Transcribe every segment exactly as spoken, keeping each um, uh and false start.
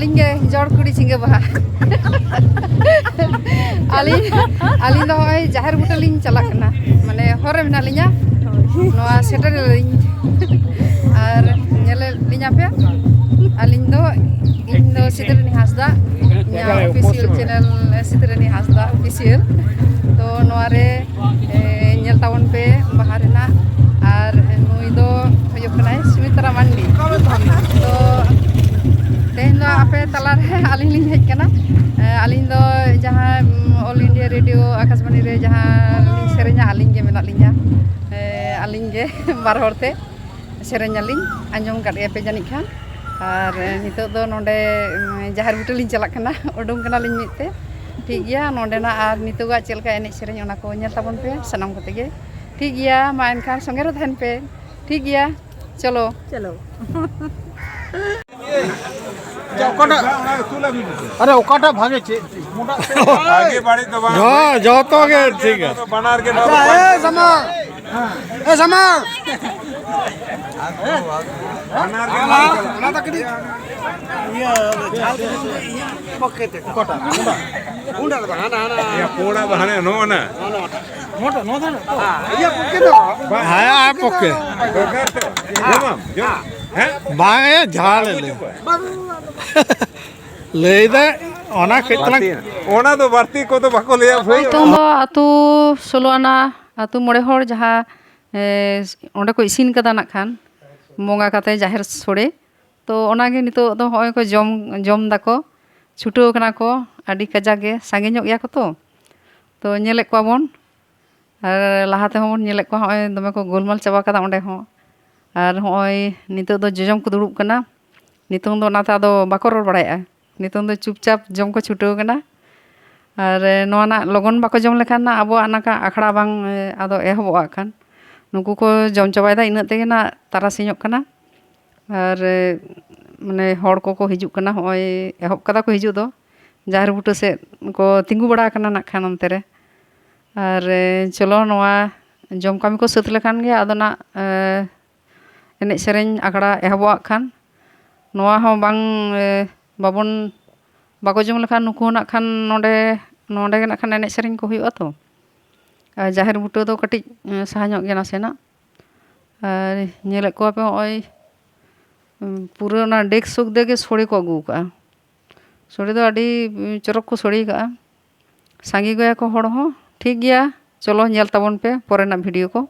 ᱤᱧ ᱜᱮ ᱡᱚᱲ ᱠᱩᱲᱤ ᱪᱤᱝᱜᱟᱹ ᱵᱟᱦᱟ᱾ ᱟᱹᱞᱤᱧ ᱟᱹᱞᱤᱧ ᱫᱚ ᱱᱚᱜᱼᱚᱭ ᱡᱟᱦᱮᱨ ᱵᱩᱴᱟᱹ ᱞᱤᱧ ᱪᱟᱞᱟᱜ ᱠᱟᱱᱟ, ᱢᱟᱱᱮ ᱦᱚᱨ ᱨᱮ ᱢᱮᱱᱟᱜ ᱞᱤᱧᱟ᱾ ᱱᱚᱣᱟ ᱥᱮᱴᱮᱨ ᱞᱤᱧ ᱟᱨ ᱧᱮᱞᱮᱫ ᱞᱤᱧᱟ ᱯᱮ᱾ ᱟᱹᱞᱤᱧ ᱫᱚ ᱤᱧ ᱫᱚ ᱥᱤᱛᱟᱹᱨᱟᱹᱱᱤ ᱦᱟᱸᱥᱫᱟ, ᱤᱧᱟᱹᱜ ᱚᱯᱷᱤᱥᱤᱭᱟᱞ ᱪᱮᱱᱮᱞ ᱥᱤᱛᱟᱹᱨᱟᱹᱱᱤ ᱦᱟᱸᱥᱫᱟ ᱚᱯᱷᱤᱥᱤᱭᱟᱞ᱾ ᱛᱚ ᱱᱚᱣᱟ ᱨᱮ ᱮ, ᱧᱮᱞ ᱛᱟᱵᱚᱱ ᱯᱮ ᱵᱟᱦᱟ ᱨᱮᱱᱟᱜ᱾ ᱟᱨ ᱱᱩᱭ ᱫᱚ ᱦᱩᱭᱩᱜ ᱠᱟᱱᱟᱭ ᱥᱩᱢᱤᱛᱨᱟ ᱢᱟᱱᱰᱤ᱾ ᱛᱚ ᱛᱮᱦᱮᱧ ᱫᱚ ᱟᱯᱮ ᱛᱟᱞᱟᱨᱮ ᱟᱹᱞᱤᱧ ᱞᱤᱧ ᱦᱮᱡ ᱠᱟᱱᱟ᱾ ᱮ, ᱟᱹᱞᱤᱧ ᱫᱚ ᱡᱟᱦᱟᱸ ᱚᱞ ᱤᱱᱰᱤᱭᱟ ᱨᱮᱰᱤᱭᱳ ᱟᱠᱟᱥᱵᱟᱱᱤ ᱨᱮ ᱡᱟᱦᱟᱸ ᱞᱤᱧ ᱥᱮᱨᱮᱧᱟ, ᱟᱹᱞᱤᱧ ᱜᱮ ᱢᱮᱱᱟᱜ ᱞᱤᱧᱟ᱾ ᱮ, ᱟᱹᱞᱤᱧ ᱜᱮ ᱵᱟᱨ ᱦᱚᱲ ᱛᱮ ᱥᱮᱨᱮᱧ ᱟᱹᱞᱤᱧ, ᱟᱸᱡᱚᱢ ᱟᱠᱟᱫ ᱜᱮᱭᱟ ᱯᱮ ᱡᱟᱹᱱᱤᱡ ᱠᱷᱟᱱ᱾ ᱟᱨ ᱱᱤᱛᱚᱜ ᱫᱚ ᱱᱚᱰᱮ ᱡᱟᱦᱮᱨ ᱵᱩᱴᱟᱹ ᱞᱤᱧ ᱪᱟᱞᱟᱜ ᱠᱟᱱᱟ, ᱩᱰᱩᱝ ᱠᱟᱱᱟᱞᱤᱧ ᱢᱤᱫ ᱛᱮ᱾ ᱴᱷᱤᱠ ᱜᱮᱭᱟ, ᱱᱚᱰᱮᱱᱟᱜ ᱟᱨ ᱱᱤᱛᱚᱜᱟᱜ ᱪᱮᱫ ᱞᱮᱠᱟ ᱮᱱᱮᱡ ᱥᱮᱨᱮᱧ, ᱚᱱᱟ ᱠᱚ ᱧᱮᱞ ᱛᱟᱵᱚᱱ ᱯᱮ ᱥᱟᱱᱟᱢ ᱠᱚᱛᱮ ᱜᱮ᱾ ᱴᱷᱤᱠ ᱜᱮᱭᱟ, ᱢᱟ ᱮᱱᱠᱷᱟᱱ ᱥᱚᱸᱜᱮ ᱨᱮ ᱛᱟᱦᱮᱱ ᱯᱮ᱾ ᱴᱷᱤᱠ ᱜᱮᱭᱟ, ᱪᱚᱞᱚ᱾ ᱪᱚᱞᱚ᱾ ᱚᱠᱟᱴᱟᱜ? ᱟᱨᱮ, ᱚᱠᱟᱴᱟᱜ ᱵᱷᱟᱜᱮ ᱪᱮᱫ? ᱵᱷᱟᱜᱮ ᱵᱟᱹᱲᱤᱡ ᱫᱚ ᱵᱟᱝ᱾ ᱡᱚ-, ᱡᱚᱛᱚ ᱜᱮ ᱴᱷᱤᱠ ᱜᱮᱭᱟ᱾ ᱵᱟᱱᱟᱨ ᱜᱮ ᱟᱪᱪᱷᱟ, ᱮ ᱥᱟᱢᱟ᱾ ᱮ ᱥᱟᱢᱟ᱾ ᱵᱟᱱᱟᱨ ᱜᱮ ᱚᱱᱟ ᱫᱚ ᱠᱟᱹᱴᱤᱡ ᱤᱭᱟᱹ ᱡᱷᱟᱞ ᱠᱟᱹᱴᱤᱡ ᱤᱭᱟᱹ ᱯᱚᱠᱮ ᱛᱮ᱾ ᱚᱠᱟᱴᱟᱜ? ᱚᱱᱟ? ᱚᱸᱰᱮ ᱫᱚ ᱵᱟᱝ, ᱦᱟᱱᱟ, ᱦᱟᱱᱟ᱾ ᱤᱭᱟᱹ ᱯᱩᱸᱰᱟᱜ ᱫᱚ ᱦᱟᱱᱮ ᱱᱚᱜᱼᱚ ᱱᱟ᱾ ᱱᱚᱣᱟ ᱫᱚ ᱱᱚᱣᱟ ᱫᱚ ᱦᱟᱱᱟ ᱛᱚ? ᱦᱮᱸ, ᱤᱭᱟᱹ ᱯᱚᱠᱮ ᱫᱚ᱾ ᱦᱮᱸ, ᱟᱨ ᱯᱚᱠᱮ᱾ ᱫᱚᱨᱠᱟᱨ ᱛᱮ᱾ ᱡᱚᱢᱟᱢ? ᱡᱚᱢ? ᱦᱮᱸ? ᱵᱟᱝ, ᱮ, ᱡᱷᱟᱞ ᱞᱮ᱾ ᱵᱟᱝ᱾ ᱞᱟᱹᱭ ᱫᱟ ᱚᱱᱟ ᱠᱟᱹᱡ ᱛᱟᱞᱟᱝ᱾ ᱵᱟᱹᱲᱛᱤ, ᱚᱱᱟ ᱫᱚ ᱵᱟᱹᱲᱛᱤ ᱠᱚᱫᱚ ᱵᱟᱠᱚ ᱞᱟᱹᱭᱟ ᱵᱷᱟᱹᱭ᱾ ᱱᱤᱛᱚᱝ ᱫᱚ ᱟᱹᱛᱩ ᱥᱳᱞᱳ ᱟᱱᱟ, ᱟᱹᱛᱩ ᱢᱚᱬᱮ ᱦᱚᱲ ᱡᱟᱦᱟᱸ, ᱮ, ᱚᱸᱰᱮ ᱠᱚ ᱤᱥᱤᱱ ᱠᱟᱫᱟ ᱱᱟᱜ ᱠᱷᱟᱱ, ᱵᱚᱸᱜᱟ ᱠᱟᱛᱮ ᱡᱟᱦᱮᱨ ᱥᱳᱲᱮ᱾ ᱛᱚ ᱚᱱᱟᱜᱮ ᱱᱤᱛᱚᱜ ᱫᱚ ᱦᱚᱸᱜᱼᱚᱭ ᱠᱚ ᱡᱚᱢ, ᱡᱚᱢ ᱫᱟᱠᱚ, ᱪᱷᱩᱴᱟᱹᱣ ᱠᱟᱱᱟ ᱠᱚ, ᱟᱹᱰᱤ ᱠᱟᱡᱟᱠ ᱜᱮ, ᱥᱟᱸᱜᱮ ᱧᱚᱜ ᱜᱮᱭᱟ ᱠᱚ ᱛᱚ᱾ ᱛᱚ ᱧᱮᱞᱮᱫ ᱠᱚᱣᱟ ᱵᱚᱱ, ᱟᱨ ᱞᱟᱦᱟ ᱛᱮᱦᱚᱸ ᱵᱚᱱ ᱧᱮᱞᱮᱫ ᱠᱚᱣᱟ, ᱦᱚᱸᱜᱼᱚᱭ ᱫᱚᱢᱮ ᱠᱚ ᱜᱳᱞᱢᱟᱞ ᱪᱟᱵᱟ ᱠᱟᱫᱟ ᱚᱸᱰᱮ ᱦᱚᱸ᱾ ᱟᱨ ᱦᱚᱸᱜᱼᱚᱭ ᱱᱤᱛᱚᱜ ᱫᱚ ᱡᱚᱡᱚᱢ ᱠᱚ ᱫᱩᱲᱩᱵ ᱠᱟᱱᱟ, ᱱᱤᱛᱚᱝ ᱫᱚ ᱚᱱᱟᱛᱮ ᱟᱫᱚ ᱵᱟᱠᱚ ᱨᱚᱲ ᱵᱟᱲᱟᱭᱮᱫᱼᱟ, ᱱᱤᱛᱚᱝ ᱫᱚ ᱪᱩᱯᱪᱟᱯ ᱡᱚᱢ ᱠᱚ ᱪᱷᱩᱴᱟᱹᱣ ᱠᱟᱱᱟ᱾ ᱟᱨ ᱱᱚᱣᱟ ᱱᱟᱜ ᱞᱚᱜᱚᱱ ᱵᱟᱠᱚ ᱡᱚᱢ ᱞᱮᱠᱷᱟᱱ ᱱᱟᱜ ᱟᱵᱚᱣᱟᱜ ᱱᱟᱜ ᱟᱠᱷᱲᱟ ᱵᱟᱝ, ᱟᱫᱚ ᱮᱦᱚᱵᱚᱜᱼᱟ ᱠᱷᱟᱱ᱾ ᱱᱩᱠᱩ ᱠᱚ ᱡᱚᱢ ᱪᱟᱵᱟᱭᱮᱫᱟ, ᱤᱱᱟᱹᱜ ᱛᱮᱜᱮ ᱱᱟᱜ ᱛᱟᱨᱟᱥᱤᱧᱚᱜ ᱠᱟᱱᱟ᱾ ᱟᱨ, ᱮ, ᱢᱟᱱᱮ ᱦᱚᱲ ᱠᱚᱠᱚ ᱦᱤᱡᱩᱜ ᱠᱟᱱᱟ, ᱦᱚᱸᱜᱼᱚᱭ ᱮᱦᱚᱵ ᱠᱟᱫᱟ ᱠᱚ ᱦᱤᱡᱩᱜ ᱫᱚ, ᱡᱟᱦᱮᱨ ᱵᱩᱴᱟᱹ ᱥᱮᱫ ᱠᱚ ᱛᱤᱸᱜᱩ ᱵᱟᱲᱟ ᱟᱠᱟᱱᱟ ᱱᱟᱜ ᱠᱷᱟᱱ ᱚᱱᱛᱮ ᱨᱮ᱾ ᱟᱨ, ᱮ, ᱪᱚᱞᱚ ᱱᱚᱣᱟ ᱡᱚᱢ ᱠᱟᱹᱢᱤ ᱠᱚ ᱥᱟᱹᱛ ᱞᱮᱠᱷᱟᱱ ᱜᱮ ᱟᱫᱚ ᱱᱟᱜ, ᱮ, ᱮᱱᱮᱡ ᱥᱮᱨᱮᱧ ᱟᱠᱷᱲᱟ ᱮᱦᱚᱵᱚᱜ ᱠᱷᱟᱱ᱾ ᱱᱚᱣᱟ ᱦᱚᱸ ᱵᱟᱝ, ᱮ, ᱵᱟᱵᱚᱱ, ᱵᱟᱠᱚ ᱡᱚᱢ ᱞᱮᱠᱷᱟᱱ ᱱᱩᱠᱩ ᱦᱚᱸ ᱱᱟᱜ ᱠᱷᱟᱱ ᱱᱚᱰᱮ, ᱱᱚᱰᱮ ᱜᱮ ᱱᱟᱜ ᱠᱷᱟᱱ ᱮᱱᱮᱡ ᱥᱮᱨᱮᱧ ᱠᱚ ᱦᱩᱭᱩᱜᱼᱟ ᱛᱚ᱾ ᱟᱨ ᱡᱟᱦᱮᱨ ᱵᱩᱴᱟᱹ ᱫᱚ ᱠᱟᱹᱴᱤᱡ, ᱮᱸ, ᱥᱟᱦᱟ ᱧᱚᱜ ᱜᱮᱭᱟ ᱱᱟᱥᱮᱱᱟᱜ᱾ ᱟᱨ ᱧᱮᱞᱮᱫ ᱠᱚᱣᱟ ᱯᱮ ᱱᱚᱜᱼᱚᱭ, ᱩᱸ, ᱯᱩᱨᱟᱹ ᱚᱱᱟ ᱰᱮᱠ ᱥᱩᱠ ᱛᱮᱜᱮ ᱥᱳᱲᱮ ᱠᱚ ᱟᱹᱜᱩ ᱟᱠᱟᱫᱼᱟ᱾ ᱥᱳᱲᱮ ᱫᱚ ᱟᱹᱰᱤ, ᱩᱸ, ᱪᱚᱨᱚᱠ ᱠᱚ ᱥᱳᱲᱮ ᱟᱠᱟᱫᱼᱟ᱾ ᱥᱟᱸᱜᱮ ᱜᱮᱭᱟ ᱠᱚ ᱦᱚᱲ ᱦᱚᱸ᱾ ᱴᱷᱤᱠ ᱜᱮᱭᱟ, ᱪᱚᱞᱚ ᱧᱮᱞ ᱛᱟᱵᱚᱱ ᱯᱮ ᱯᱚᱨᱮᱱᱟᱜ ᱵᱷᱤᱰᱤᱭᱳ ᱠᱚ᱾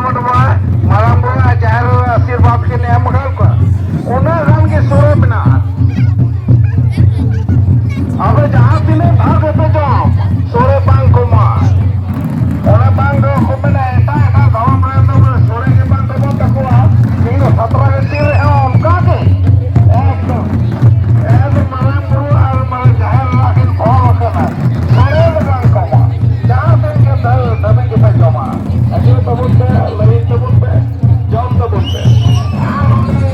ᱢᱟᱨᱟᱝ ᱵᱩᱨᱩ ᱟᱨ ᱡᱟᱦᱮᱨ ᱟᱭᱳ ᱟᱥᱤᱨᱵᱟᱫᱽ ᱠᱤᱱ ᱮᱢ ᱟᱠᱟᱫ ᱠᱚᱣᱟ, ᱩᱱᱟᱹᱜ ᱜᱟᱱ ᱜᱮ ᱥᱚᱲᱮ ᱢᱮᱱᱟᱜᱼᱟ᱾ ᱟᱫᱚ ᱡᱟᱦᱟᱸ ᱛᱤᱱᱟᱹᱜ ᱫᱷᱟᱣ ᱜᱮᱯᱮ ᱡᱚᱢ, ᱥᱚᱲᱮ ᱵᱟᱝ ᱠᱚᱢᱟ᱾ ᱚᱱᱟ ᱵᱟᱝ ᱫᱚ ᱠᱚ ᱢᱮᱱᱟ, ᱮᱴᱟᱜ ᱮᱴᱟᱜ ᱫᱷᱚᱨᱚᱢ ᱨᱮᱱ ᱫᱚ ᱥᱚᱲᱮ ᱜᱮ ᱵᱟᱝ ᱠᱚᱢᱚᱜ ᱛᱟᱠᱚᱣᱟ, ᱠᱤᱱᱛᱩ ᱥᱟᱛᱨᱟ ᱜᱤᱛᱤᱞ ᱨᱮᱦᱚᱸ ᱚᱱᱠᱟ ᱜᱮ᱾ ᱮᱠᱫᱚᱢ, ᱮᱠᱫᱚᱢ ᱢᱟᱨᱟᱝ ᱵᱩᱨᱩ ᱟᱨ ᱢᱟᱨᱟᱝ ᱡᱟᱦᱮᱨ ᱮᱨᱟ ᱠᱤᱱ ᱠᱷᱚᱲ ᱟᱠᱟᱱᱟ, ᱥᱚᱲᱮ ᱫᱚ ᱵᱟᱝ ᱠᱚᱢᱟ᱾ ᱡᱟᱦᱟᱸ ᱛᱤᱱ ᱜᱮ ᱫᱷᱟᱹᱨ ᱫᱷᱟᱹᱵᱤᱡ ᱜᱮᱯᱮ ᱡᱚᱢᱟ, ᱦᱤᱡᱩᱜ ᱛᱟᱵᱚᱱ ᱯᱮ, ᱞᱟᱹᱭ ᱛᱟᱵᱚᱱ ᱯᱮ, ᱡᱚᱢ ᱛᱟᱵᱚᱱ ᱯᱮ᱾ ᱟᱨ ᱚᱱᱟ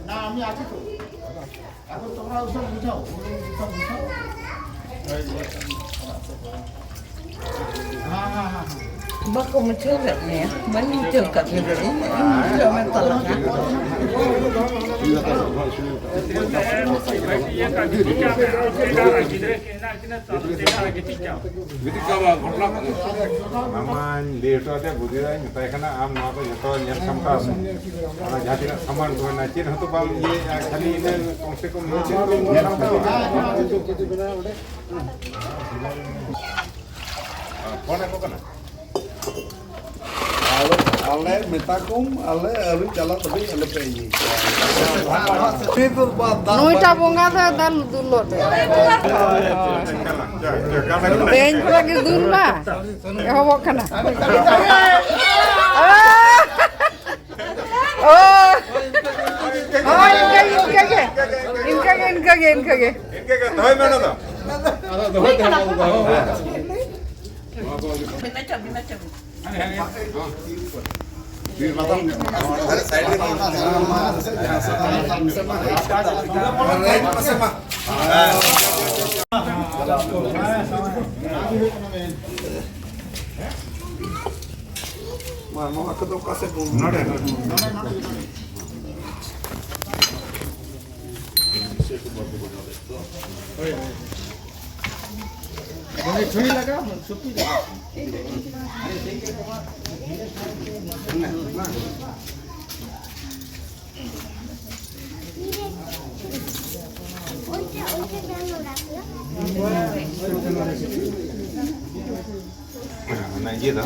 না, আমি আছি তো। এখন তোমরা ওসব বুঝাও, ওসব বুঝাও। হ্যাঁ, হ্যাঁ, হ্যাঁ, হ্যাঁ। Bako mucho gatne, mani mucho gatne, mucho me talaga. ᱢᱟᱢᱟᱧ ᱞᱟᱹᱭ ᱦᱚᱴᱚ ᱟᱫᱮᱭᱟ, ᱵᱩᱫᱷᱤ ᱫᱟᱧ ᱢᱮᱛᱟᱭ ᱠᱟᱱᱟ, ᱟᱢ ᱱᱚᱣᱟ ᱠᱚ ᱡᱚᱛᱚ ᱧᱮᱞ ᱥᱟᱢᱴᱟᱣ ᱢᱮ᱾ ᱚᱱᱟ ᱡᱟᱦᱟᱸ ᱛᱤᱱᱟᱹᱜ ᱥᱟᱢᱟᱱ ᱠᱚ ᱢᱮᱱᱟᱜᱼᱟ, ᱪᱮᱫ ᱦᱚᱸᱛᱚ ᱵᱟᱢ ᱤᱭᱟᱹᱭᱮᱫᱼᱟ, ᱠᱷᱟᱹᱞᱤ ᱤᱱᱟᱹ ᱠᱚᱢ ᱥᱮ ᱠᱚᱢ ᱧᱮᱞ ᱥᱟᱢᱴᱟᱣ ᱢᱮ᱾ ᱯᱷᱳᱱ ᱟᱠᱚ ᱠᱟᱱᱟ᱾ ᱟᱞᱮ, ᱟᱞᱮ ᱢᱮᱛᱟ ᱠᱚᱢ, ᱟᱞᱮ ᱟᱹᱣᱨᱤ ᱪᱟᱞᱟᱜ ᱫᱷᱟᱹᱵᱤᱡ ᱟᱞᱚᱯᱮ ᱤᱭᱟᱹ ᱠᱚᱣᱟ᱾ ᱱᱩᱭᱴᱟ ᱵᱚᱸᱜᱟ ᱫᱚ ᱫᱟᱞ ᱫᱩᱞ ᱞᱚᱫ ᱨᱮ᱾ ᱛᱮᱦᱮᱧ ᱠᱷᱚᱱᱟᱜ ᱜᱮ ᱫᱩᱞ ᱢᱟ᱾ ᱮᱦᱚᱵᱚᱜ ᱠᱟᱱᱟ᱾ ᱳ! ᱦᱳᱭ, ᱤᱱᱠᱟᱹ ᱜᱮ, ᱤᱱᱠᱟᱹ ᱜᱮ᱾ ᱤᱱᱠᱟᱹ ᱜᱮ, ᱤᱱᱠᱟᱹ ᱜᱮ, ᱤᱱᱠᱟᱹ ᱜᱮ᱾ ᱤᱱᱠᱟᱹ ᱜᱮ, ᱫᱚᱦᱚᱭ ᱢᱮ ᱚᱱᱟ ᱫᱚ᱾ ᱢᱟ, ᱱᱚᱣᱟ ᱠᱚᱫᱚ ᱚᱠᱟ ᱥᱮᱫ ᱵᱚᱱ ᱱᱚᱰᱮ᱾ ᱚᱸᱰᱮ ᱪᱷᱩᱨᱤ ᱞᱟᱜᱟᱣ, ᱥᱩᱛᱤ ᱞᱟᱜᱟᱣ᱾ ᱚᱱᱟ ᱤᱭᱟᱹ ᱫᱚ᱾